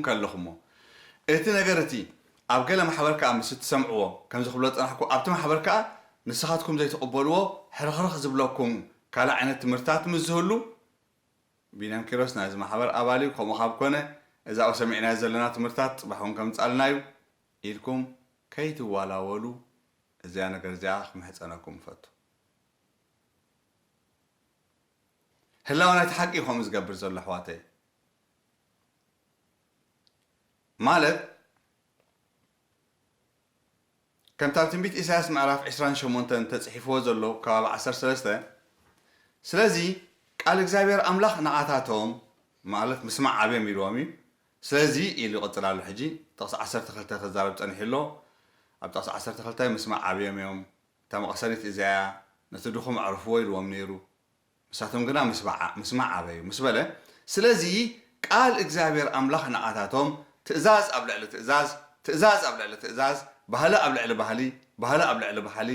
ከለኹሞ፣ እቲ ነገር እቲ ኣብ ገለ ማሕበር ከኣ ምስ እትሰምዕዎ፣ ከምዚ ክብሎ ዝጸናሕኩ፣ ኣብቲ ማሕበር ከኣ ንስኻትኩም ዘይትቕበልዎ ሕርኽርኽ ዝብለኩም ካልእ ዓይነት ትምህርትታት ምስ ዝህሉ፣ ቢንያም ኪሮስ ናይዚ ማሕበር ኣባል እዩ፣ ከምኡ ካብ ኮነ፣ እዚ ኣብኡ ሰሚዕናዮ ዘለና ትምህርትታት ጽባሕ እውን ከምጽኣልና እዩ ኢልኩም ከይትዋላወሉ፣ እዚኣ ነገር እዚኣ ክምሕጸነኩም እፈቱ። ህላወ ናይቲ ሓቂ እዩ ከምኡ ዝገብር ዘሎ፣ ኣሕዋተይ። ማለት፣ ከምቲ ኣብ ትንቢት ኢሳያስ ምዕራፍ ዕስራን ሸሞንተን ተጽሒፍዎ ዘሎ ከባቢ ዓሰርተ ሰለስተ፣ ስለዚ ቃል እግዚኣብሔር ኣምላኽ ንዓታቶም፣ ማለት ምስማዕ ኣብዮም ኢልዎም እዩ። ስለዚ ኢሉ ይቕጽል ኣሎ። ሕጂ ጥቕሲ ዓሰርተ ክልተ ክዛረብ ጸኒሑ ኣሎ። ኣብ ጥቕሲ ዓሰርተ ክልተ ምስማዕ ኣብዮም እዮም፣ እታ መቐሰኒት እዚኣ እያ፣ ነቲ ድኹም ኣዕርፍዎ ኢልዎም ነይሩ። ንሳቶም ግና ምስማዕ፣ ምስማዕ ኣበዩ። ምስ በለ፣ ስለዚ ቃል እግዚኣብሔር ኣምላኽ ንዓታቶም ትእዛዝ ኣብ ልዕሊ ትእዛዝ፣ ትእዛዝ ኣብ ልዕሊ ትእዛዝ፣ ባህሊ ኣብ ልዕሊ ባህሊ፣ ባህሊ ኣብ ልዕሊ ባህሊ፣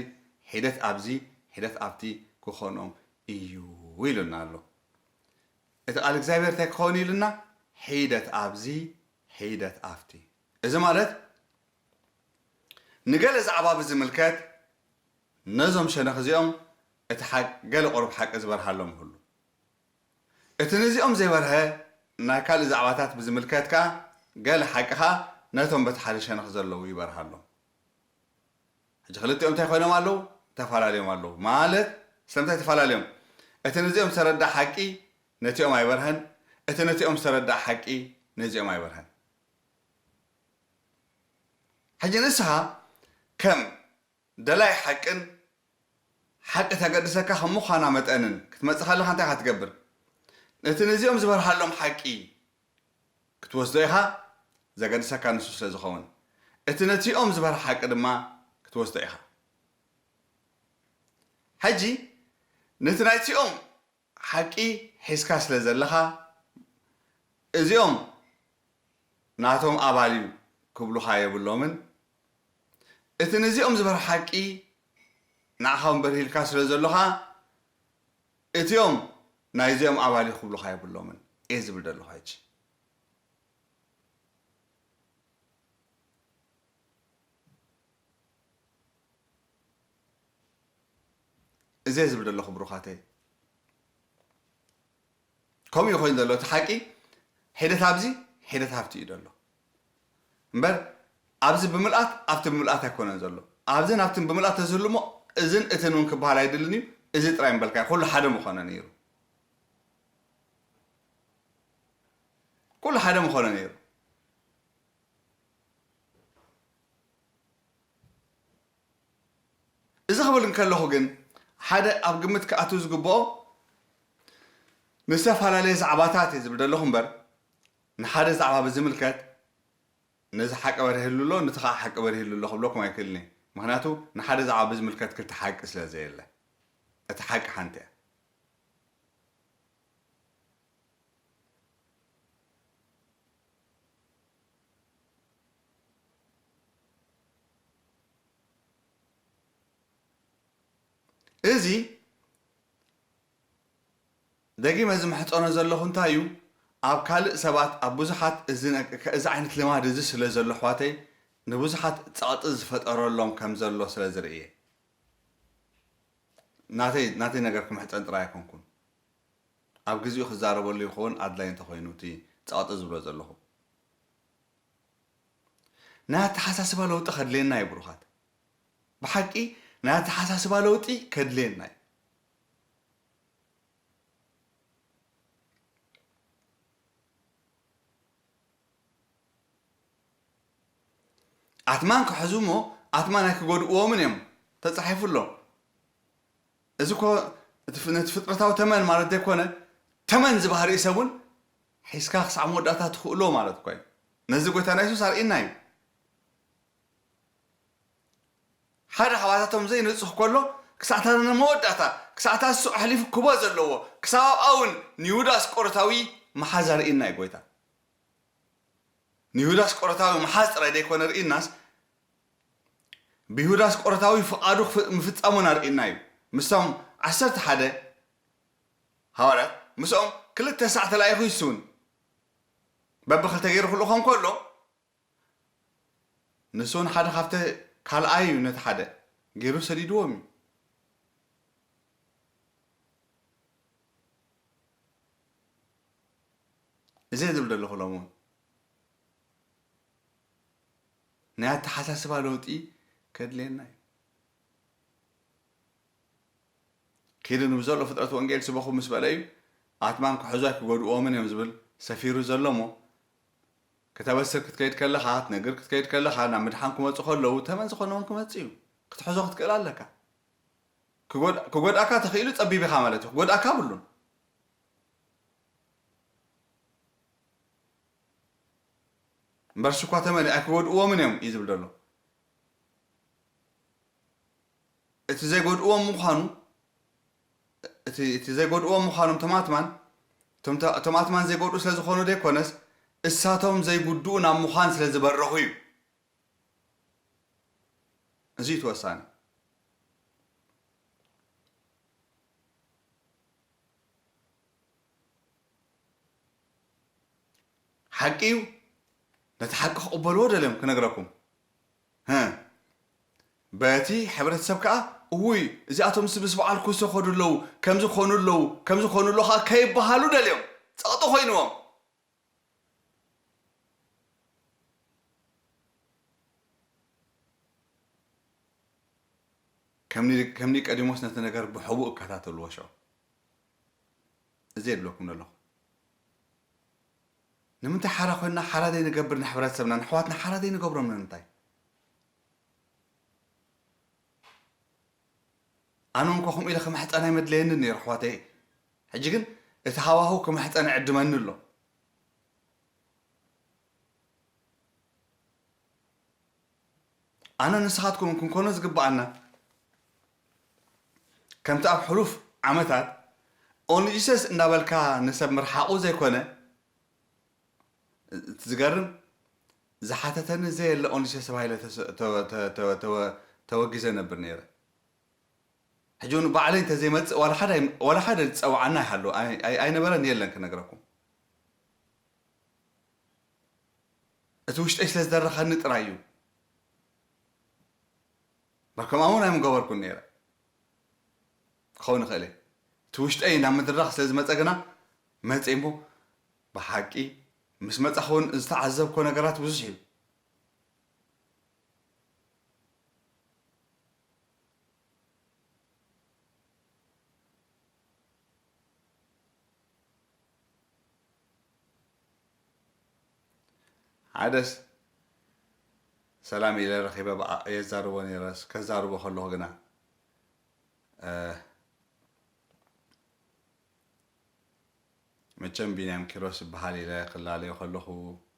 ሒደት ኣብዚ፣ ሒደት ኣብቲ ክኾኖም እዩ ኢሉና ኣሎ። እቲ ቃል እግዚኣብሔር እንታይ ክኸውን ኢሉና? ሒደት ኣብዚ፣ ሒደት ኣብቲ። እዚ ማለት ንገለ ዛዕባ ብዝምልከት ነዞም ሸነኽ እዚኦም እቲ ሓቅ፣ ገለ ቁሩብ ሓቂ ዝበርሃሎም ይህሉ። እቲ ነዚኦም ዘይበርሀ ናይ ካልእ ዛዕባታት ብዝምልከት ከኣ ገለ ሓቂ ከኣ ነቶም በቲ ሓደ ሸነኽ ዘለዉ ይበርሃሎም። ሕጂ ክልቲኦም እንታይ ኮይኖም ኣለዉ? ተፈላለዮም ኣለዉ። ማለት ስለምንታይ ተፈላለዮም? እቲ ነዚኦም ዝተረድኣ ሓቂ ነቲኦም ኣይበርሀን፣ እቲ ነቲኦም ዝተረድኣ ሓቂ ነዚኦም ኣይበርሀን። ሕጂ ንስኻ ከም ደላይ ሓቅን ሓቂ ተገድሰካ ከም ምዃና መጠንን ክትመጽእ ከለኻ እንታይ ኢኻ ትገብር? ነቲ ነዚኦም ዝበርሃሎም ሓቂ ክትወስዶ ኢኻ፣ ዘገድሰካ ንሱ ስለ ዝኸውን። እቲ ነቲኦም ዝበርሃ ሓቂ ድማ ክትወስዶ ኢኻ። ሕጂ ነቲ ናይቲኦም ሓቂ ሒዝካ ስለ ዘለኻ፣ እዚኦም ናቶም ኣባል እዩ ክብሉኻ የብሎምን። እቲ ነዚኦም ዝበርህ ሓቂ ንዓኻ እውን በርሂልካ ስለ ዘሎኻ፣ እቲኦም ናይዚኦም ኣባል እዩ ክብሉኻ የብሎምን እየ ዝብል ዘለኹ ሕጂ። እዚ እየ ዝብል ዘለኹ ብሩኻተይ። ከምኡ እዩ ኮይኑ ዘሎ እቲ ሓቂ። ሒደት ኣብዚ፣ ሒደት ኣብቲ እዩ ዘሎ። እምበር ኣብዚ ብምልኣት ኣብቲ ብምልኣት ኣይኮነን ዘሎ። ኣብዝን ኣብትን ብምልኣት ተዝህሉ እሞ እዝን እትን እውን ክበሃል ኣይድልን እዩ። እዚ ጥራይ ምበልካዮ ኩሉ ሓደ ምኾነ ነይሩ። ኩሉ ሓደ ምኾነ ነይሩ። እዚ ክብል እንከለኹ ግን ሓደ ኣብ ግምት ክኣትው ዝግብኦ ንዝተፈላለየ ዛዕባታት እየ ዝብል ዘለኹ እምበር ንሓደ ዛዕባ ብዝምልከት ነዚ ሓቂ በርሂሉ ኣሎ፣ ነቲ ኸዓ ሓቂ በርሂሉ ኣሎ ክብለኩም ኣይክእልን እየ። ምኽንያቱ ንሓደ ዛዕባ ብዝምልከት ክልተ ሓቂ ስለ ዘየለ። እቲ ሓቂ ሓንቲ እያ። እዚ ደጊመ ዝምሕጸኖ ዘለኹ እንታይ እዩ? ኣብ ካልእ ሰባት፣ ኣብ ብዙሓት እዚ ነ-፣ ከ-፣ እዚ ዓይነት ልማድ እዚ ስለ ዘሎ፣ ኣሕዋተይ፣ ንብዙሓት ጸቕጢ ዝፈጠረሎም ከም ዘሎ ስለ ዝርኢ እየ። ናተይ፣ ናተይ ነገር ክምሕጸን ጥራይ ኣይኮንኩን። ኣብ ግዜኡ ክዛረበሉ ይኸውን ኣድላይ እንተኾይኑ እቲ ጸቕጢ ዝብሎ ዘለኹ። ናይ ኣተሓሳስባ ለውጢ ከድልየና እዩ ብሩኻት። ብሓቂ ናይ ኣተሓሳስባ ለውጢ ከድልየና እዩ። ኣትማን ክሕዙ እሞ ኣትማን ኣይክጎድእዎምን እዮም ተጻሒፉ ኣሎ። እዚ እኮ እቲ ፍ-፣ ነቲ ፍጥረታዊ ተመን ማለት ዘይኮነ፣ ተመን ዝበሃር ሰብ እውን ሒዝካ ክሳዕ መወዳእታ ትኽእሎ ማለት እኮ እዩ። ነዚ ጎይታና የሱስ ኣርእየና እዩ። ሓደ ካብኣታቶም ዘይንጹህ ከሎ፣ ክሳዕ እታ መወዳእታ፣ ክሳዕ እታ እሱ ኣሕሊፉ ክቦ ዘለዎ፣ ክሳብ ኣብኣ እውን ንይሁዳ ኣስቆሮታዊ መሓዝ ኣርእየና እዩ ጎይታ። ንይሁዳ ኣስቆሮታዊ መሓዝ ጥራይ ዘይኮነ ርኢናስ፣ ብይሁዳ ኣስቆሮታዊ ፍቓዱ ክፍ-፣ ምፍጻሙን ኣርእየና እዩ። ምስቶም ዓሰርተ ሓደ ሃዋርያት፣ ምስኦም ክልተ ሳዕ ተላኢኹ ይስውን። በብኽልተ ገይሩ ክልእኾም ከሎ፣ ንሱ እውን ሓደ ካብቲ ካልኣይ እዩ፣ ነቲ ሓደ ገይሩ ሰዲድዎም እዩ። እዚ ዝብል ዘለኹ ሎም እውን ናይ ኣተሓሳስባ ለውጢ ከድልየና እዩ። ኪዱ ንብዘሎ ፍጥረት ወንጌል ስበኹ ምስ በለ እዩ ኣትማን ክሕዙ ኣይክጎድእዎምን እዮም ዝብል ሰፊሩ ዘሎ እሞ፣ ክተበስር ክትከይድ ከለኻ፣ ክትነግር ክትከይድ ከለኻ፣ ናብ ምድሓን ክመፁ ከለዉ ተመን ዝኾነ እውን ክመፅእ እዩ። ክትሕዞ ክትክእል ኣለካ። ክጎድ-፣ ክጎድኣካ ተኽኢሉ ፀቢብ ኢኻ ማለት እዩ። ክጎድኣካ ብሉን። እምበር ሽኳ ተመን ኣይክጎድእዎምን እዮም እዩ ዝብል ዘሎ። እቲ ዘይጎድእዎም ምዃኑ፣ እቲ፣ እቲ ዘይጎድእዎም ምዃኖም ተማትማን፣ እቶም ተ-፣ እቶም ኣትማን ዘይጎድኡ ስለ ዝኾኑ ዘይኮነስ፣ እሳቶም ዘይጉድኡ ናብ ምዃን ስለ ዝበረኹ እዩ። እዚ እዩ እቲ ወሳኒ። ሓቂ እዩ። ነቲ ሓቂ ክቕበልዎ ደልዮም ክነግረኩም። ህ፣ በቲ ሕብረተሰብ ከኣ፣ እውይ፣ እዚኣቶም ምስ በዓል ኩሶ ከዱ ኣለዉ፣ ከምዚ ኮኑ ኣለዉ፣ ከምዚ ኮኑ ኣለዉ ከኣ ከይበሃሉ ደልዮም። ጸቕጢ ኮይንዎም። ከም ኒ-፣ ከም ኒቀዲሞስ ነቲ ነገር ብሕቡእ እከታተልዎ ሽዑ። እዚ የብለኩም ዘለኹ። ንምንታይ ሓራ ኮይንና ሓራ ዘይንገብር ንሕብረተሰብና፣ ንሕዋትና ሓራ ዘይንገብሮም ንምንታይ? ኣነ እንኳ ከምኡ ኢለ ክምሕጸን ኣይመድለየንን ነይሩ ኣሕዋተይ። ሕጂ ግን እቲ ሃዋህው ክምሕጸን ይዕድመኒ ኣሎ። ኣነ ንስኻትኩም ክንኮኖ ዝግብኣና፣ ከምቲ ኣብ ሕሉፍ ዓመታት ኦንሊ ጂሰስ እንዳበልካ ንሰብ ምርሓቑ ዘይኮነ፣ እቲ ዝገርም፣ ዝሓተተኒ ዘየለ ኦንሊ ጂሰስ ተባሂለ ተሰ-፣ ተወ-፣ ተ-፣ ተወ-፣ ተወ-፣ ተወጊዘ ነብር ነይረ። ሕጂ እውን ባዕለይ እንተዘይመጽእ ዋላ ሓደ ኣይ-፣ ዋላ ሓደ ዝጸውዓና ኣይሃሉ፣ ኣይ-፣ ኣይ-፣ ኣይነበረን የለን ክነግረኩም። እቲ ውሽጠይ ስለ ዝደረኸኒ ጥራይ እዩ። እምበር ከምኣ እውን ኣይምገበርኩን ነይረ። ክኸውን ይኽእል እየ። እቲ ውሽጠይ ናብ ምድራኽ ስለ ዝመጸ ግና መጺ እሞ ብሓቂ ምስ መጻኹ እውን ዝተዓዘብኮ ነገራት ብዙሕ እዩ። ሓደስ ሰላም ኢለ ረኺበ ብኣ-፣ የዛርቦ ነይረስ፣ ከዛርቦ ከለኹ ግና፣ እ፣ መቸም ቢንያም ኪሮስ ይበሃል ኢለ ክላለዮ ከለኹ፣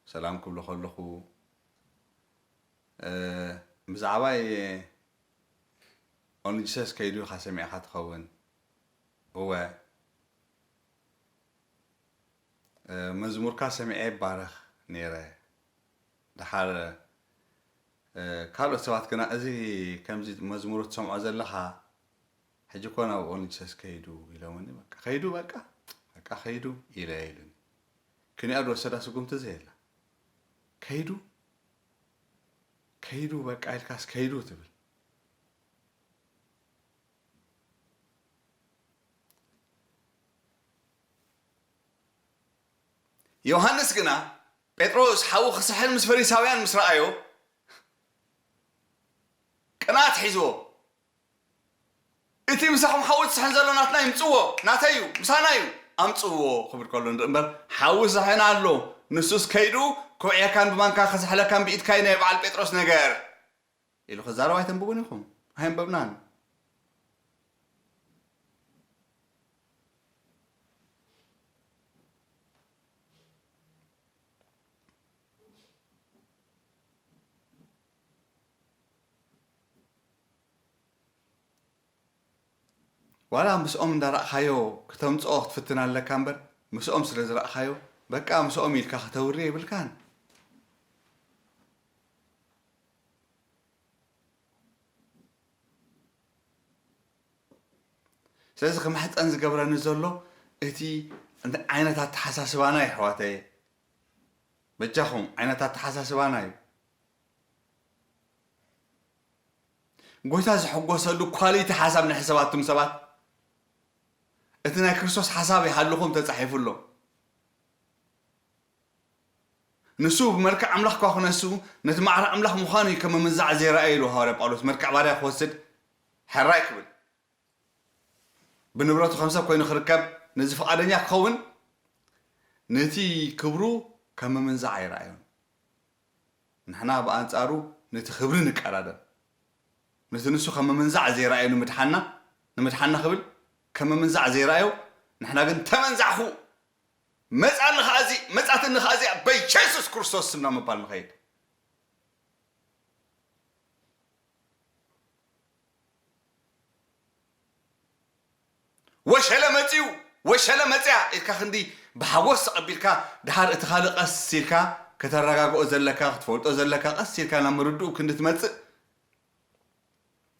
ሰላም ክብሎ ከለኹ፣ እ፣ ብዛዕባይ ኦንሊ ጂሰስ ከይዱ ኢኻ ሰሚዕኻ ትኸውን። እወ፣ እ፣ መዝሙርካ ሰሚዐ ይባረኽ ነይረ። ደሓር፣ እ፣ ካልኦት ሰባት ግና፣ "እዚ ከምዚ መዝሙር ትሰምዖ ዘለኻ፣ ሕጂ እኮ ናብ ኦንሊ ጂሰስ ከይዱ" ኢሎምኒ። በቃ፣ "ከይዱ በቃ፣ በቃ ከይዱ" ኢለ ኢሉኒ። ክንያ ዝወሰዳ ስጉምቲ ዘየላ። ከይዱ፣ ከይዱ በቃ ኢልካስ ከይዱ ትብል። ዮሃንስ ግና ጴጥሮስ ሓዊ ክስሕን ምስ ፈሪሳውያን ምስ ረኣዮ ቅንኣት ሒዝዎ። "እቲ ምሳኹም ሓዊ ዝስሕን ዘሎ ናትና ይምጽዎ፣ ናተይ እዩ፣ ምሳና እዩ፣ ኣምጽዎ" ክብል ከሎ ንርኢ እምበር፣ ሓዊ ዝስሕን ኣሎ፣ ንሱስ ከይዱ ክውዕየካን ብማንካ ክስሕለካን ብኢድካ እዩ ናይ በዓል ጴጥሮስ ነገር። ኢሉ ክዛረብ ኣይተንብቡን ኢኹም። ኣየንበብናን። ዋላ ምስኦም እንዳረእኻዮ ክተምጽኦ ክትፍትን ኣለካ እምበር፣ ምስኦም ስለ ዝረእኻዮ፣ በቃ ምስኦም ኢልካ ከተውሪ የብልካን። ስለዚ ክምሕጸን ዝገብረኒ ዘሎ እቲ ዓይነት ኣተሓሳስባና እዩ ኣሕዋተየ። በጃኹም ዓይነት ኣተሓሳስባና እዩ። ጎይታ ዝሕጎሰሉ ኳሊቲ ሓሳብ ንሕሰብ ኣቱም ሰባት። እቲ ናይ ክርስቶስ ሓሳብ ይሃልኹም ተጻሒፉ ኣሎ። ንሱ ብመልክዕ ኣምላኽ እኳ ክነሱ፣ ነቲ ማዕረ ኣምላኽ ምዃኑ እዩ ከም ምምንዛዕ ዘይረኣየ ኢሉ ሃዋርያ ጳውሎስ። መልክዕ ባርያ ክወስድ፣ ሕራይ ክብል፣ ብንብረቱ ከም ሰብ ኮይኑ ክርከብ፣ ነዚ ፍቓደኛ ክኸውን፣ ነቲ ክብሩ ከም ምምንዛዕ ኣይረኣዮን። ንሕና ብኣንጻሩ ነቲ ክብሪ ንቀዳደም። ነቲ ንሱ ከም ምምንዛዕ ዘይረኣዮ ንምድሓና፣ ንምድሓና ክብል ከም ምምንዛዕ ዘይረኣዮ፣ ንሕና ግን ተመንዛዕኹ፣ መጻኒ ከኣ እዚ፣ መጻትኒ ከኣ እዚኣ በየሱስ ክርስቶስ ስም ናብ ምባል ንኸይድ። ወሸለ መጺኡ፣ ወሸለ መጺኣ ኢልካ ክንዲ ብሓጎስ ተቐቢልካ፣ ድሓር እቲ ካልእ ቀስ ኢልካ ከተረጋግኦ ዘለካ፣ ክትፈልጦ ዘለካ፣ ቀስ ኢልካ ናብ ምርድኡ ክንዲ ትመጽእ፣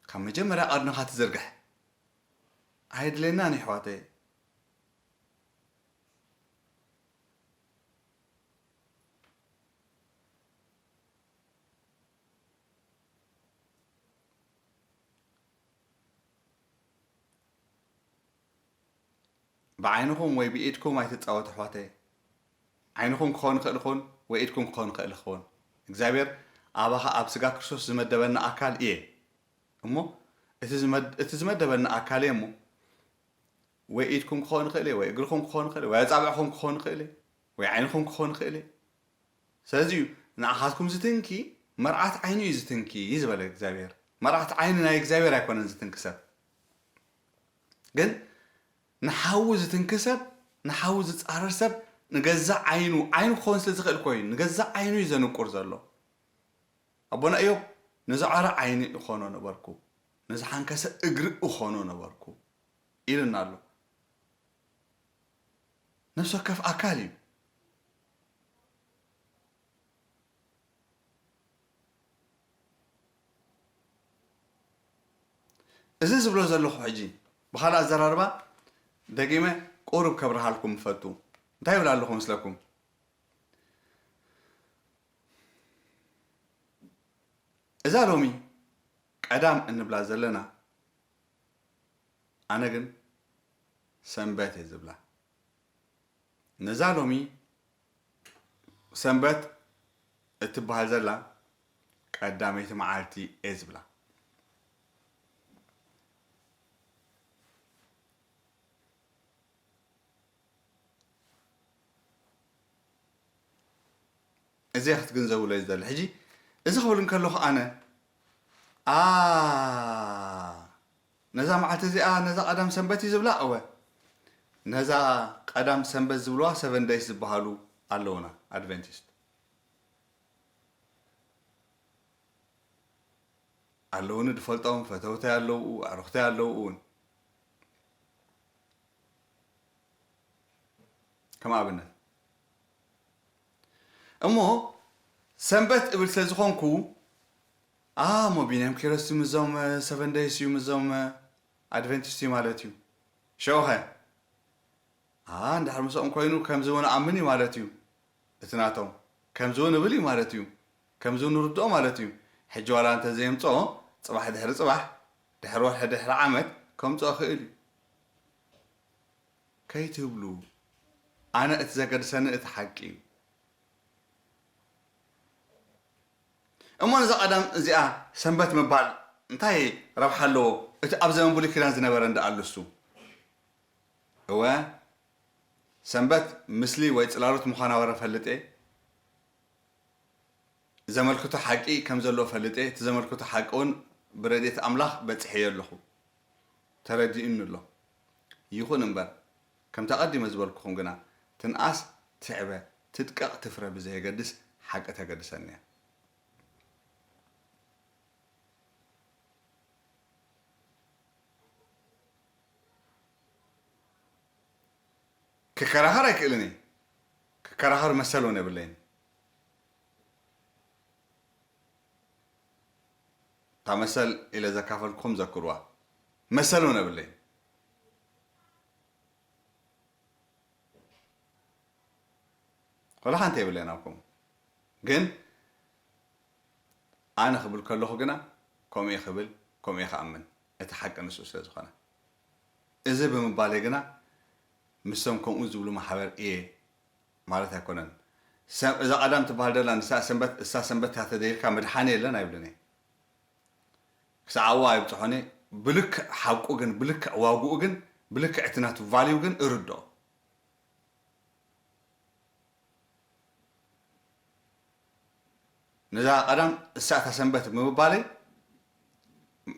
ካብ መጀመርያ ቀርንኻ ትዝርግሕ። ኣየድልየናን እዩ ኣሕዋተይ። ብዓይንኹም ወይ ብኢድኩም ኣይትጻወቱ ኣሕዋተይ። ዓይንኹም ክኸውን ይኽእል ይኸውን ወይ ኢድኩም ክኸውን ይኽእል ይኸውን። እግዚኣብሔር ኣባኻ ኣብ ስጋ ክርስቶስ ዝመደበና ኣካል እየ እሞ፣ እቲ ዝመድ-፣ እቲ ዝመደበና ኣካል እየ እሞ፣ ወይ ኢድኩም ክኸውን ይኽእል እየ፣ ወይ እግርኹም ክኸውን ይኽእል እየ፣ ወይ ኣጻብዕኹም ክኸውን ይኽእል እየ፣ ወይ ዓይንኹም ክኸውን ይኽእል እየ። ስለዚ እዩ ንዓኻትኩም ዝትንኪ መርዓት ዓይኑ እዩ ዝትንኪ ዝበለ እግዚኣብሔር። መርዓት ዓይኒ ናይ እግዚኣብሔር ኣይኮነን ዝትንኪ ሰብ። ግን ንሓዉ ዝትንኪ ሰብ፣ ንሓዉ ዝጻረር ሰብ ንገዛእ ዓይኑ፣ ዓይኑ ክኸውን ስለ ዝኽእል ኮይኑ፣ ንገዛእ ዓይኑ እዩ ዘንቁር ዘሎ። ኣቦና ኢዮብ፣ "ንዝዓረ ዓይኒ እኾኖ ነበርኩ፣ ንዝሓንከሰ እግሪ እኾኖ ነበርኩ" ኢሉና ኣሎ። ነፍሲ ወከፍ ኣካል እዩ። እዚ ዝብሎ ዘለኹ ሕጂ ብኻልእ ኣዘራርባ ደጊመ ቁሩብ ከብርሃልኩም እፈቱ። እንታይ ይብል ኣለኹ መስለኩም? እዛ ሎሚ ቀዳም እንብላ ዘለና፣ ኣነ ግን ሰንበት እየ ዝብላ። ነዛ ሎሚ ሰንበት እትበሃል ዘላ ቀዳመይቲ መዓልቲ እየ ዝብላ። እዚ ክትግንዘብሎ እዩ ዝደሊ። ሕጂ እዚ ክብል እንከለኹ ኣነ፣ ኣ፣ ነዛ መዓልቲ እዚኣ ነዛ ቀዳም ሰንበት እዩ ዝብላ? እወ። ነዛ ቀዳም ሰንበት ዝብልዋ ሰቨን ደይስ ዝበሃሉ ኣለዉና፣ ኣድቨንቲስት። ኣለዉኒ፣ ዝፈልጦም ፈተውተይ ኣለዉ፣ ኣዕሩኽተይ ኣለዉ እውን። ከም ኣብነት። እሞ ሰንበት እብል ስለ ዝኾንኩ፣ ኣ፣ እሞ ቢንያም ኪሮስ እዩ ምስዞም፣ እ፣ ሰቨን ደይስ እዩ ምስዞም፣ እ፣ ኣድቨንቲስት እዩ ማለት እዩ። ሽዑኸ? ኣ፣ እንድሕር ምስኦም ኮይኑ ከምዚ እውን ኣምን እዩ ማለት እዩ። እቲ ናቶም ከምዚ እውን እብል እዩ ማለት እዩ። ከምዚ እውን ንርድኦ ማለት እዩ። ሕጂ ዋላ እንተ ዘየምጽኦ፣ ጽባሕ ድሕሪ ጽባሕ፣ ድሕሪ ወርሒ ድሕሪ ዓመት ከምጽኦ ክእል እዩ። ከይትብሉ፣ ኣነ እቲ ዘገድሰኒ እቲ ሓቂ እዩ። እሞ ነዛ ቀዳም እዚኣ ሰንበት ምባል እንታይ ረብሓ ኣለዎ? እቲ ኣብ ዘመን ብሉይ ኪዳን ዝነበረ እንዳ ኣሉ እሱ። እወ፣ ሰንበት ምስሊ ወይ ጽላሎት ምዃና ወረ ፈልጥ እየ። ዘመልክቶ ሓቂ ከም ዘሎ ፈልጥ እየ። እቲ ዘመልክቶ ሓቂ እውን ብረድኤት ኣምላኽ በጺሐዮ ኣለኹ። ተረዲኡኒ ኣሎ። ይኹን እምበር፣ ከምቲ ኣቐዲመ ዝበልኩኹም ግና፣ ትንኣስ ትዕበ፣ ትድቀቕ ትፍረ ብዘየገድስ ሓቂ ተገድሰኒ እያ። ክከራኸር ኣይክእልን እየ። ክከራኸር መሰል እውን የብለይን። እታ መሰል ኢለ ዘካፈልኩኹም ዘክርዋ። መሰል እውን የብለይን። ወላ ሓንቲ የብለይን ኣብኩም። ግን ኣነ ክብል ከለኹ ግና ከምኡ እየ ክብል፣ ከምኡ እየ ክኣምን፣ እቲ ሓቂ ንሱ ስለ ዝኾነ። እዚ ብምባለይ ግና ምስቶም ከምኡ ዝብሉ ማሕበር እየ ማለት ኣይኮነን። ሰ-፣ እዛ ቀዳም ትበሃል ደላ ንሳ ሰንበት፣ እሳ ሰንበት እያ ተደይልካ ምድሓን የለን ኣይብልን እየ። ክሳዕ ኣብኡ ኣይብፅሖን እየ። ብልክዕ ሓቁ ግን፣ ብልክዕ ዋግኡ ግን፣ ብልክዕ እቲ ናቱ ቫልዩ ግን እርድኦ። ነዛ ቀዳም እሳ እታ ሰንበት ምባለይ፣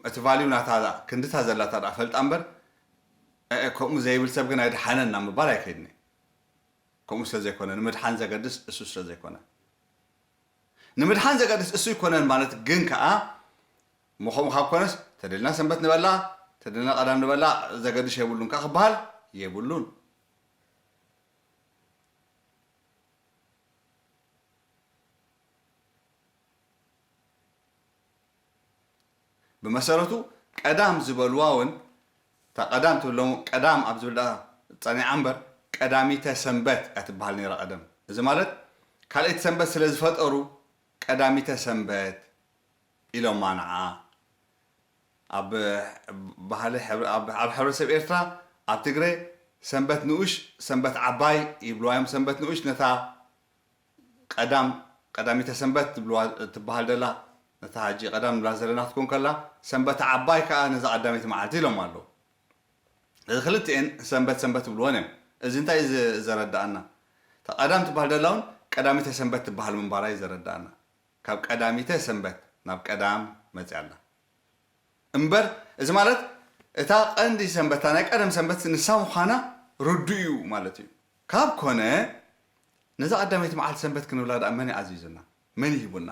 እቲ ቫልዩ ናታ ክንድታ ዘላታ ደኣ ፈልጣ እምበር፣ እ፣ እ፣ ከምኡ ዘይብል ሰብ ግን ኣይድሓነን ናብ ምባል ኣይከይድን እየ። ከምኡ ስለ ዘይኮነ፣ ንምድሓን ዘገድስ እሱ ስለ ዘይኮነ። ንምድሓን ዘገድስ እሱ ኣይኮነን ማለት ግን ከኣ፣ ምኾም ካብ ኮነስ፣ ተደልና ሰንበት ንበላ፣ ተደልና ቀዳም ንበላ፣ ዘገድስ የብሉን ከኣ ክበሃል የብሉን። ብመሰረቱ ቀዳም ዝበልዋ እውን፣ እታ ቀዳም ትብሎም ቀዳም ኣብ ዝብል ደኣ ጸኒዓ እምበር፣ ቀዳሚተ ሰንበት እያ ትበሃል ነይራ ቀደም። እዚ ማለት ካልኣይቲ ሰንበት ስለ ዝፈጠሩ ቀዳሚተ ሰንበት ኢሎማ ንዓ። ኣብ ባህሊ ሕብረ-፣ ኣብ፣ ኣብ ሕብረተሰብ ኤርትራ፣ ኣብ ትግረ ሰንበት ንኡሽ፣ ሰንበት ዓባይ ይብልዋ እዮም። ሰንበት ንኡሽ ነታ ቀዳም፣ ቀዳሚተ ሰንበት ትብልዋ፣ ትበሃል ደላ፣ ነታ ሕጂ ቀዳም ንብላ ዘለና ክትኮን ከላ፣ ሰንበት ዓባይ ከኣ ነዛ ቀዳመይቲ መዓልቲ ኢሎም ኣለዉ። እዚ ክልቲኤን ሰንበት ሰንበት ይብልወን እዮም። እዚ እንታይ እዩ ዝ-፣ ዘረድኣና? እታ ቀዳም ትበሃል ደላ እውን ቀዳሚተ ሰንበት ትበሃል ምንባራ እዩ ዘረድኣና። ካብ ቀዳሚተ ሰንበት ናብ ቀዳም መጽያ ኣላ። እምበር፣ እዚ ማለት እታ ቀንዲ ሰንበት፣ እታ ናይ ቀደም ሰንበት ንሳ ምዃና ርዱእ እዩ ማለት እዩ። ካብ ኮነ፣ ነዛ ቀዳመይቲ መዓልቲ ሰንበት ክንብላ ደኣ መን እዩ ኣዚዙና? መን እዩ ሂቡና?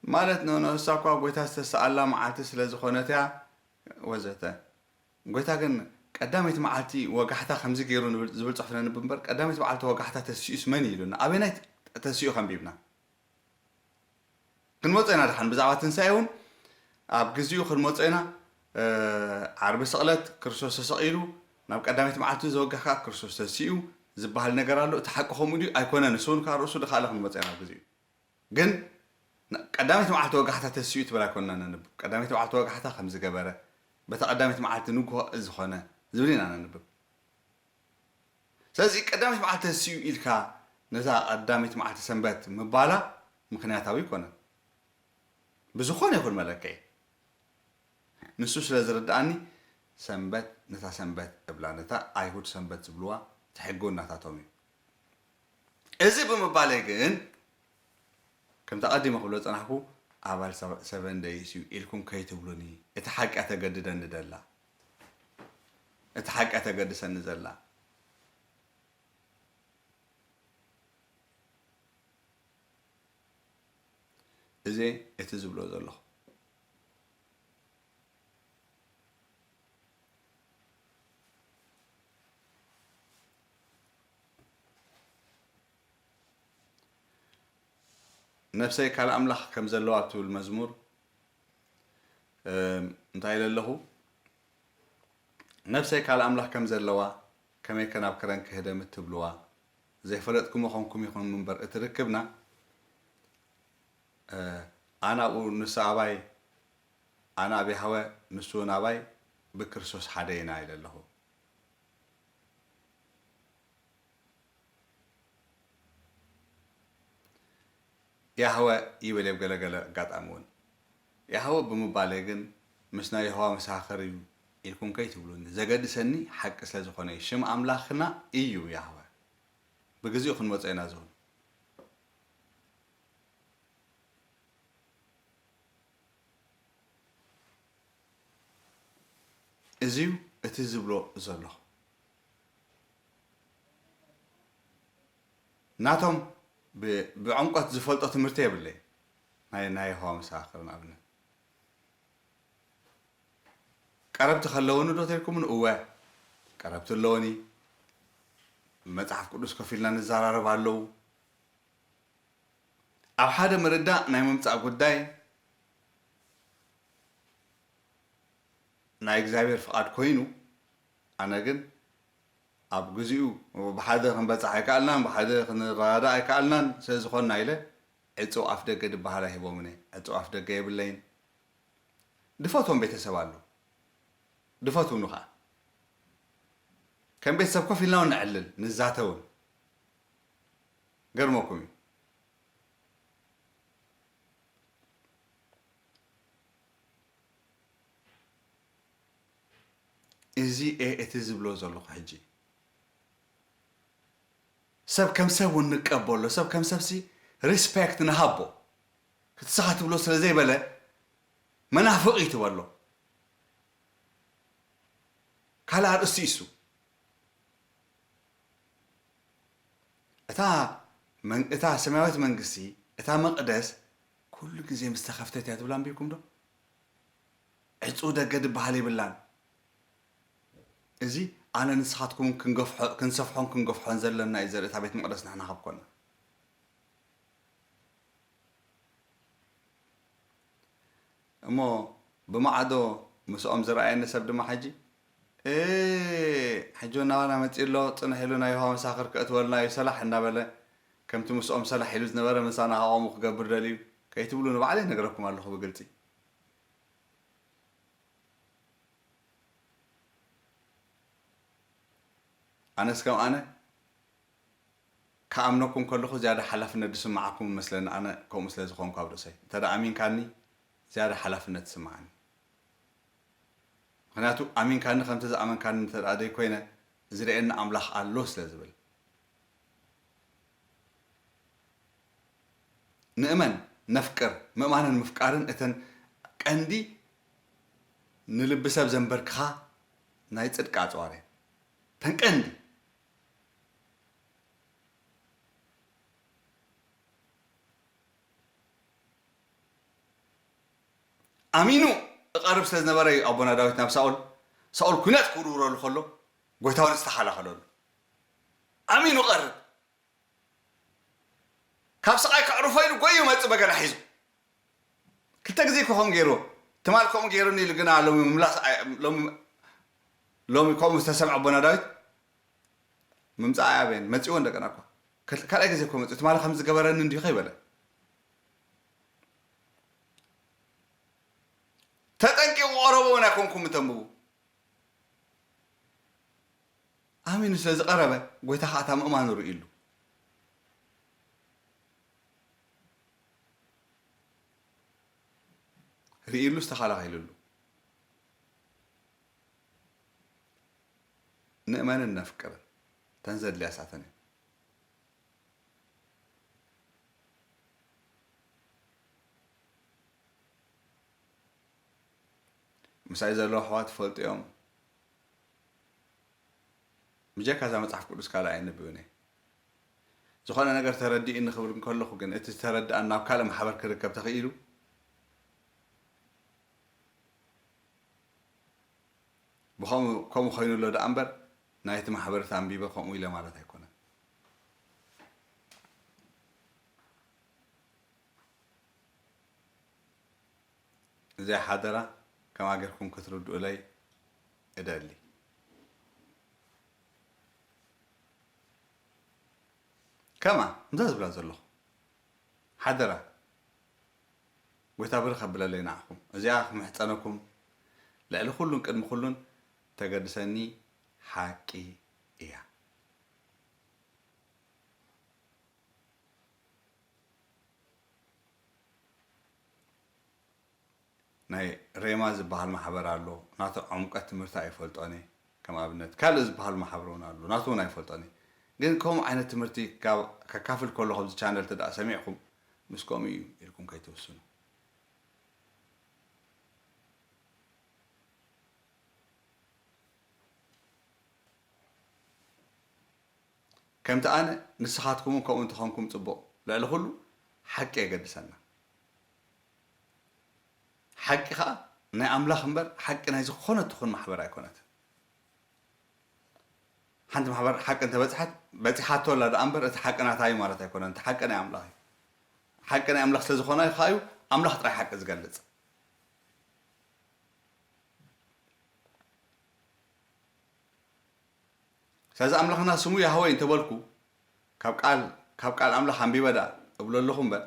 ማለት ኖ፣ ኖ፣ እሳ እኳ ጎይታ ዝተሰኣላ መዓልቲ ስለ ዝኾነት እያ፣ ወዘተ። ጎይታ ግን ቀዳመይቲ መዓልቲ ወጋሕታ ከምዚ ገይሩ ንብል-፣ ዝብል ጽሑፍ ነንብብ እምበር፣ ቀዳመይቲ መዓልቲ ወጋሕታ ተሲኡስ መን እዩ ኢሉና? ኣበየናይ ተ-፣ ተሲኡ ከንቢብና? ክንመጾ ኢና ደሓን ብዛዕባ ትንሳኤ እውን ኣብ ግዜኡ ክንመጾ ኢና። እ፣ ዓርቢ ስቕለት ክርስቶስ ተሰቒሉ ናብ ቀዳመይቲ መዓልቲ ዘወግሕ ከኣ ክርስቶስ ተሲኡ ዝበሃል ነገር ኣሎ። እቲ ሓቂ ከምኡ ድዩ ኣይኮነን? ንሱ እውን ከኣ ርእሱ ድኻለ ክንመጾ ኢና ኣብ ግዜኡ። ግን ን-፣ ቀዳመይቲ መዓልቲ ወጋሕታ ተሲኡ ትብል ኣይኮንና ነንብብ። ቀዳመይቲ መዓልቲ ወጋሕታ ከም ዝገበረ፣ በታ ቀዳመይቲ መዓልቲ ንግሆ ዝኾነ ዝብል ኢና ነንብብ። ስለዚ ቀዳመይቲ መዓልቲ ተሲኡ ኢልካ ነዛ ቀዳመይቲ መዓልቲ ሰንበት ምባላ ምኽንያታዊ ኣይኮነን። ብዝኾነ ይኹን መለክዒ። ንሱ ስለ ዝርድኣኒ ሰንበት ነታ ሰንበት እብላ፣ ነታ ኣይሁድ ሰንበት ዝብልዋ እቲ ሕጊ እውን ናታቶም እዩ። እዚ ብምባለይ ግን ከምቲ ኣቐዲመ ክብሎ ዝጸናሕኩ ኣባል ሰቨ-፣ ሰቨን ደይስ እዩ ኢልኩም ከይትብሉኒ፣ እቲ ሓቂ እያ ተገድደኒ ደላ። እቲ ሓቂ እያ ተገድሰኒ ዘላ። እዚ እቲ ዝብሎ ዘለኹ። ነፍሰይ ካልእ ኣምላኽ ከም ዘለዋ ኣብ ትብል መዝሙር፣ እም፣ እንታይ ኢለ ኣለኹ? ነፍሰይ ካልእ ኣምላኽ ከም ዘለዋ፣ ከመይከ ናብ ክረን ክህደም እትብልዋ? ዘይፈለጥኩሞ ኾንኩም ኢኹም እምበር፣ እቲ ርክብና፣ እ፣ ኣነ ኣብኡ፣ ንሱ ኣባይ፣ ኣነ ኣብ ያህወ፣ ንሱ እውን ኣባይ፣ ብክርስቶስ ሓደ ኢና ኢለ ኣለኹ። ያህወ ይብል እየ ኣብ ገለ ገለ ኣጋጣሚ እውን። ያህወ ብምባለይ ግን ምስ ናይ የሆዋ መሰኻኽር እዩ ኢልኩም ከይትብሉኒ። ዘገድሰኒ ሓቂ ስለ ዝኾነ እዩ። ሽም ኣምላኽና እዩ ያህወ። ብግዜኡ ክንመጾ ኢና ዝብል። እዚ እዩ እቲ ዝብሎ ዘለኹ። ናቶም ብ-፣ ብዕምቆት ዝፈልጦ ትምህርቲ የብለይ። ናይ፣ ናይ የሆዋ መሰኻኽር ንኣብነት። ቀረብቲ ከለውኒ ዶ ተልኩምን? እወ፣ ቀረብቲ ኣለውኒ። መጽሓፍ ቅዱስ ኮፍ ኢልና ንዘራረብ ኣለዉ። ኣብ ሓደ ምርዳእ ናይ ምምጻእ ጉዳይ ናይ እግዚኣብሔር ፍቓድ ኮይኑ፣ ኣነ ግን ኣብ ግዚኡ ብሓደ ክንበጽሕ ኣይከኣልናን፣ ብሓደ ክንረዳዳእ ኣይከኣልናን፣ ስለ ዝኾንና ኢለ ዕጹው ኣፍ ደገ ዝበሃል ኣይህቦምን እየ። ዕጹው ኣፍ ደገ የብለይን። ድፈትዎም ቤተሰብ ኣሎ። ድፈትውኑ ኸኣ። ከም ቤተሰብ ኮፍ ኢልና እውን ነዕልል፣ ንዛተ እውን። ገርመኩም እዩ። እዚ እየ እቲ ዝብሎ ዘለኹ ሕጂ። ሰብ ከም ሰብ እውን ንቀበሎ፣ ሰብ ከም ሰብሲ ሪስፔክት ንሃቦ። እቲ ንስኻ ትብሎ ስለ ዘይበለ መናፍቕ እዩ ትበሎ። ካልእ ኣርእስቲ እዩ እሱ። እታ መን-፣ እታ ሰማያዊት መንግስቲ፣ እታ መቕደስ፣ ኩሉ ግዜ ምስ ተኸፍተት እያ ትብል ኣንቢብኩም ዶ? ዕጹው ደገ ዝበሃል የብላን። እዚ ኣነ ንስኻትኩምን ክንገፍሖ-፣ ክንሰፍሖን ክንገፍሖን ዘለና እዩ ዘርኢ እታ ቤት መቕደስ ንሕና ካብ ኮና። እሞ ብማዕዶ ምስኦም ዝረኣየኒ ሰብ ድማ ሕጂ፣ "እ፣ ሕጂ እውን ናባና መጺኡ ኣሎ፣ ጽንሕ ኢሉ ናይ የሆዋ መሳኽር ከእትወልና እዩ፣ ሰላሕ" እናበለ፣ ከምቲ ምስኦም ሰላሕ ኢሉ ዝነበረ ምሳና ከምኡ ክገብር ደልዩ ከይትብሉ ንባዕለይ ነግረኩም ኣለኹ ብግልጺ። ኣነስ ከም ኣነ ክኣምነኩም ከለኹ ዝያዳ ሓላፍነት ዝስምዓኩም ይመስለኒ፣ ኣነ ከምኡ ስለ ዝኾንኩ ኣብ ርእሰይ። እንተ ደኣ ኣሚንካኒ፣ ዝያዳ ሓላፍነት ይስምዓኒ። ምኽንያቱ፣ ኣሚንካኒ ከምቲ ዝኣመንካኒ እንተ ደኣ ዘይኮይነ፣ ዝርእየኒ ኣምላኽ ኣሎ ስለ ዝብል። ንእመን፣ ነፍቅር፣ ምእማንን ምፍቃርን እተን ቀንዲ ንልቢ ሰብ ዘንበርክኻ ናይ ጽድቂ ኣጽዋር እየን። እተን ቀንዲ። ኣሚኑ እቐርብ ስለ ዝነበረ እዩ ኣቦና ዳዊት ናብ ሳኦል፣ ሳኦል ኲናት ክውርውረሉ ከሎ፣ ጎይታ እውን ዝተኸላኸለሉ። ኣሚኑ ቀርብ። ካብ ስቓይ ከዕርፎ ኢሉ ጎዩ መጽእ በገና ሒዙ። ክልተ ግዜ እኮ ከምኡ ገይርዎ። ትማል ከምኡ ገይሩኒ ኢሉ ግና ሎሚ ምምላስ ኣይ-፣ ሎሚ፣ ሎሚ ከምኡ ዝተሰምዐ ኣቦና ዳዊት ምምጻእ ኣይኣበየን። መጺእዎ እንደገና እኮ። ከል-፣ ካልኣይ ግዜ እኮ መጺኡ። ትማል ከም ዝገበረኒ እንዲዩ ከይበለ። ተጠንቂቑ ቀረቦ እውን ኣይኮንኩም እተንብቡ። ኣሚኑ ስለ ዝቐረበ፣ ጎይታ ኸኣ እታ ምእማኑ ርእዩሉ። ርእዩሉ፣ ዝተኸላኸሉሉ። ንእመንን ነፍቅርን። እተን ዘድልያ እሳተን እየን። ምሳይ ዘለዉ ኣሕዋት ይፈልጡ እዮም። ብጀካ እዛ መጽሓፍ ቅዱስ ካልእ ኣየንብብን እየ። ዝኾነ ነገር ተረዲእኒ ክብል እንከለኹ ግን፣ እቲ ዝተረድኣኒ ናብ ካልእ ማሕበር ክርከብ ተኽኢሉ፣ ብኸምኡ፣ ከምኡ ኮይኑ ኣሎ ደኣ እምበር፣ ናይቲ ማሕበር እቲ ኣንቢበ ከምኡ ኢለ ማለት ኣይኮነን። እዚኣ ሓደራ ከምኣ ጌርኩም ክትርድኡለይ እደሊ። ከምኣ፣ እዛ ዝብላ ዘለኹ ሓደራ፣ ጎይታ ብርኽ ኣብለለይ ንዓኹም። እዚኣ ክምሕጸነኩም፣ ልዕሊ ኩሉን ቅድሚ ኩሉን ተገድሰኒ ሓቂ እያ። ናይ ሬማ ዝበሃል ማሕበር ኣሎ። ናቱ ዕምቀት ትምህርቲ ኣይፈልጦን እየ። ከም ኣብነት ካልእ ዝበሃል ማሕበር እውን ኣሎ። ናቱ እውን ኣይፈልጦን እየ። ግን ከምኡ ዓይነት ትምህርቲ ካብ፣ ከካፍል ከሎ፣ ከምዚ ቻነል እንተ ደኣ ሰሚዕኩም፣ ምስ ከምኡ እዩ ኢልኩም ከይትውስኑ። ከምቲ ኣነ፣ ንስኻትኩም እውን ከምኡ እንተኾንኩም ጽቡቕ። ልዕሊ ኩሉ ሓቂ የገድሰና። ሓቂ ኸኣ ናይ ኣምላኽ እምበር፣ ሓቂ ናይ ዝኾነት ትኹን ማሕበር ኣይኮነትን። ሓንቲ ማሕበር ሓቂ እንተበጽሐት፣ በጺሓቶ ኣላ ደኣ እምበር፣ እቲ ሓቂ ናታ እዩ ማለት ኣይኮነን። እቲ ሓቂ ናይ ኣምላኽ እዩ። ሓቂ ናይ ኣምላኽ ስለ ዝኾነ ኸኣ እዩ ኣምላኽ ጥራይ ሓቂ ዝገልጽ። ስለዚ ኣምላኽና ስሙ ያህወ እንተበልኩ፣ ካብ ቃል፣ ካብ ቃል ኣምላኽ ኣንቢበ ደኣ እብሎ ኣለኹ እምበር፣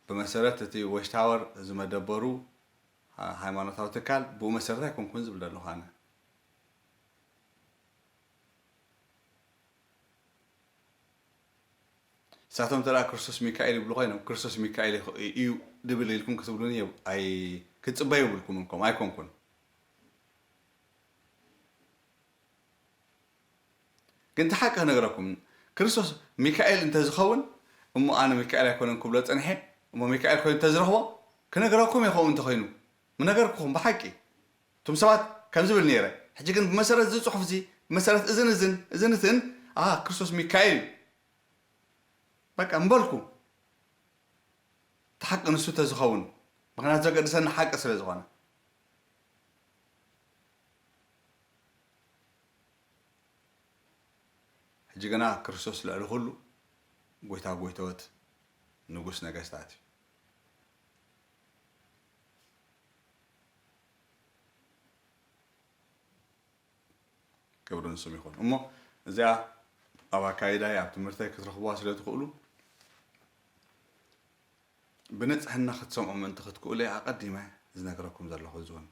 ብመሰረት እቲ ዎች ታወር፣ እዚ መደበሩ፣ ሃ-፣ ሃይማኖታዊ ትካል፣ ብኡ መሰረት ኣይኮንኩን ዝብል ዘለኹ ኣነ። ንሳቶም እንተ ደኣ ክርስቶስ ሚካኤል ይብሉ ኮይኖም፣ ክርስቶስ ሚካኤል ይኸ-፣ እዩ ድብል ኢልኩም ክትብሉኒ የብ-፣ ኣይ-፣ ክትጽበዩ የብልኩምን፣ ከምኡ ኣይኮንኩን። ግን እቲ ሓቂ ክነግረኩም፣ ክርስቶስ ሚካኤል እንተዝኸውን፣ እሞ ኣነ ሚካኤል ኣይኮነን ክብሎ ጸኒሐ፣ እሞ ሚካኤል ኮይኑ እንተዝረኽቦ፣ ክነግረኩም እየ ከምኡ እንተኾይኑ። ምነገርኩኹም ብሓቂ። እቶም ሰባት ከም ዝብል ነይረ። ሕጂ ግን ብመሰረት እዚ ጽሑፍ እዚ፣ ብመሰረት እዝን እዝን፣ እዝን እትን፣ ኣሃ፣ ክርስቶስ ሚካኤል እዩ። በቃ እምበልኩ። እቲ ሓቂ ንሱ ተዝኸውን። ምኽንያቱ ዘገድሰኒ ሓቂ ስለ ዝኾነ። ሕጂ ግና ክርስቶስ ልዕሊ ኩሉ ጎይታ ጎይታዎት፣ ንጉስ ነገስታት እዩ። ክብሪ ንስም ይኹን። እሞ እዚኣ ኣብ ኣካይዳይ፣ ኣብ ትምህርተይ ክትረኽቡዋ ስለ ትኽእሉ፣ ብንጽህና ክትሰምዑ ምእንቲ ክትክእሉ እየ ኣቐዲመ ዝነግረኩም ዘለኹ። እዚ እውን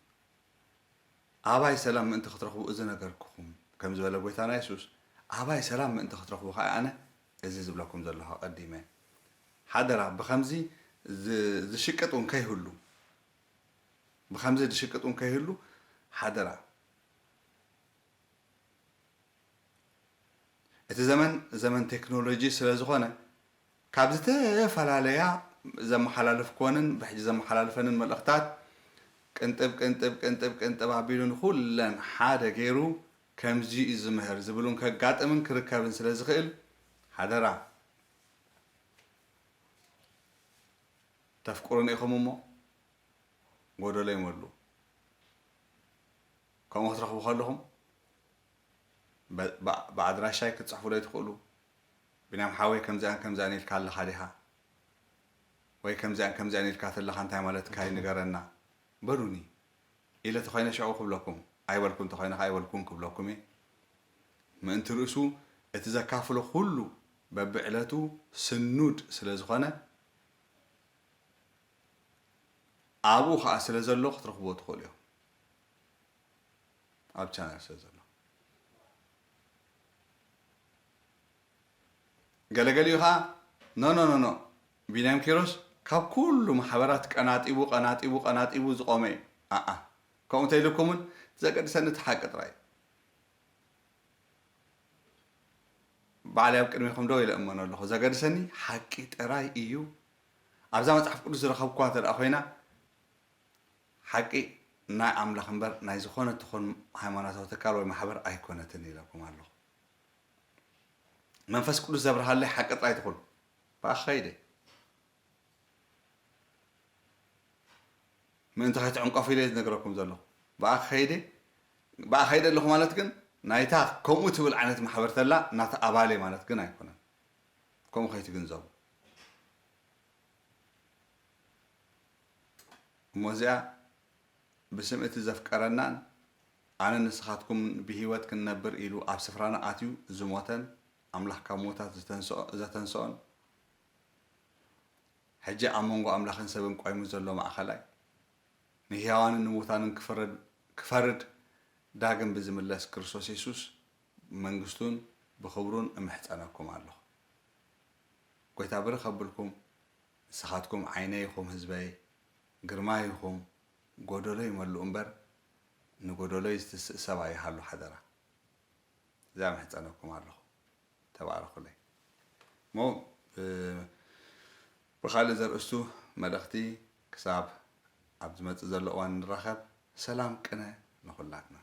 ኣባይ ሰላም ምእንቲ ክትረኽቡ እዚ ነገርኩኹም፣ ከም ዝበለ ጎይታና የሱስ፣ ኣባይ ሰላም ምእንቲ ክትረኽቡ ከኣ ኣነ እዚ ዝብለኩም ዘለኹ ኣቐዲመ። ሓደራ፣ ብኸምዚ ዝ-፣ ዝሽቅጥ እውን ከይህሉ፣ ብኸምዚ ዝሽቅጥ እውን ከይህሉ፣ ሓደራ። እቲ ዘመን ዘመን ቴክኖሎጂ ስለ ዝኾነ፣ ካብ ዝተፈላለያ ዘመሓላልፍክወንን ብሕጂ ዘመሓላልፈንን መልእኽታት ቅንጥብ፣ ቅንጥብ፣ ቅንጥብ፣ ቅንጥብ ኣቢሉ ንኹለን ሓደ ገይሩ፣ ከምዚ እዩ ዝምህር ዝብል እውን ከጋጥምን ክርከብን ስለ ዝኽእል፣ ሓደራ፣ ተፍቅሩኒ ኢኹም እሞ ጎደሎ ይመልኡ። ከምኡ ክትረኽቡ ከለኹም፣ በ-፣ ብ-፣ ብኣድራሻይ ክትጽሕፉለይ ትኽእሉ። "ቢንያም ሓወይ፣ ከምዚኣን ከምዚኣን ኢልካ ኣለኻ ዲኻ? ወይ ከምዚኣን ከምዚኣን ኢልካ ተለኻ እንታይ ማለትካ እዩ? ንገረና" በሉኒ። ኢለ ተኾይነ ሽዑ ክብለኩም፣ ኣይበልኩን ተኾይነ ከኣ ኣይበልኩን ክብለኩም እየ። ምእንቲ ርእሱ እቲ ዘካፍሎ ኩሉ በብዕለቱ ስኑድ ስለ ዝኾነ፣ ኣብኡ ኸኣ ስለ ዘሎ ክትረኽብዎ ትኽእሉ ኢኹም። ኣብ ቻነል ስለ ዘሎ። ገለገሊኡ ኸኣ፣ "ኖ፣ ኖ፣ ኖ፣ ኖ፣ ቢንያም ኪሮስ ካብ ኩሉ ማሕበራት ቀናጢቡ፣ ቀናጢቡ፣ ቀናጢቡ ዝቖመ እዩ። ኣኣ፣ ከምኡ እንተኢልኩምን፣ ዘገድሰኒ እቲ ሓቂ ጥራይ እዩ። ባዕለይ ኣብ ቅድሜኹም ደው ኢለ እእመኖ ኣለኹ። ዘገድሰኒ ሓቂ ጥራይ እዩ። ኣብዛ መጽሓፍ ቅዱስ ዝረኸብኩዋ እንተ ደኣ ኮይና፣ ሓቂ ናይ ኣምላኽ እምበር ናይ ዝኾነ ትኹን ሃይማኖታዊ ትካል ወይ ማሕበር ኣይኮነትን" ኢለኩም ኣለኹ። መንፈስ ቅዱስ ዘብርሃለይ ሓቂ ጥራይ ትኹን። ብኣኻ ከይደ። ምእንቲ ከይትዕንቀፉ ኢለ ዝነግረኩም ዘለኹ። ብኣኻ ከይደ፣ ብኣኻ ከይደ ኣለኹ ማለት ግን፣ ናይታ ከምኡ ትብል ዓይነት ማሕበር ተላ፣ ናታ ኣባለይ ማለት ግን ኣይኮነን። ከምኡ ከይትግንዘቡ። እሞ እዚኣ ብስም እቲ ዘፍቀረናን ኣነ ንስኻትኩም ብህይወት ክንነብር ኢሉ ኣብ ስፍራና ኣትዩ ዝሞተን ኣምላኽ ካብ ምዉታት ዝተንስኦ-፣ ዘተንስኦን፣ ሕጂ ኣብ መንጎ ኣምላኽን ሰብን ቆይሙ ዘሎ ማእኸላይ፣ ንህያዋንን ንምዉታንን ክፈረድ-፣ ክፈርድ ዳግም ብዝምለስ ክርስቶስ የሱስ መንግስቱን ብኽብሩን እምሕጸነኩም ኣለኹ። ጎይታ ብርኽ ኣብልኩም፣ ንስኻትኩም ዓይነይ ኢኹም ህዝበይ፣ ግርማይ ኢኹም፣ ጎደሎ ይመልኡ እምበር ንጎደሎይ ዝትስእ ሰብ ኣይሃሉ ሓደራ። እዚኣ እምሕጸነኩም ኣለኹ። ተባረኹለይ። እሞ፣ እ፣ ብኻልእ ዘርእስቱ መልእኽቲ ክሳብ ኣብ ዝመጽእ ዘሎ እዋን ንራኸብ። ሰላም ቅነ ንኹላትና።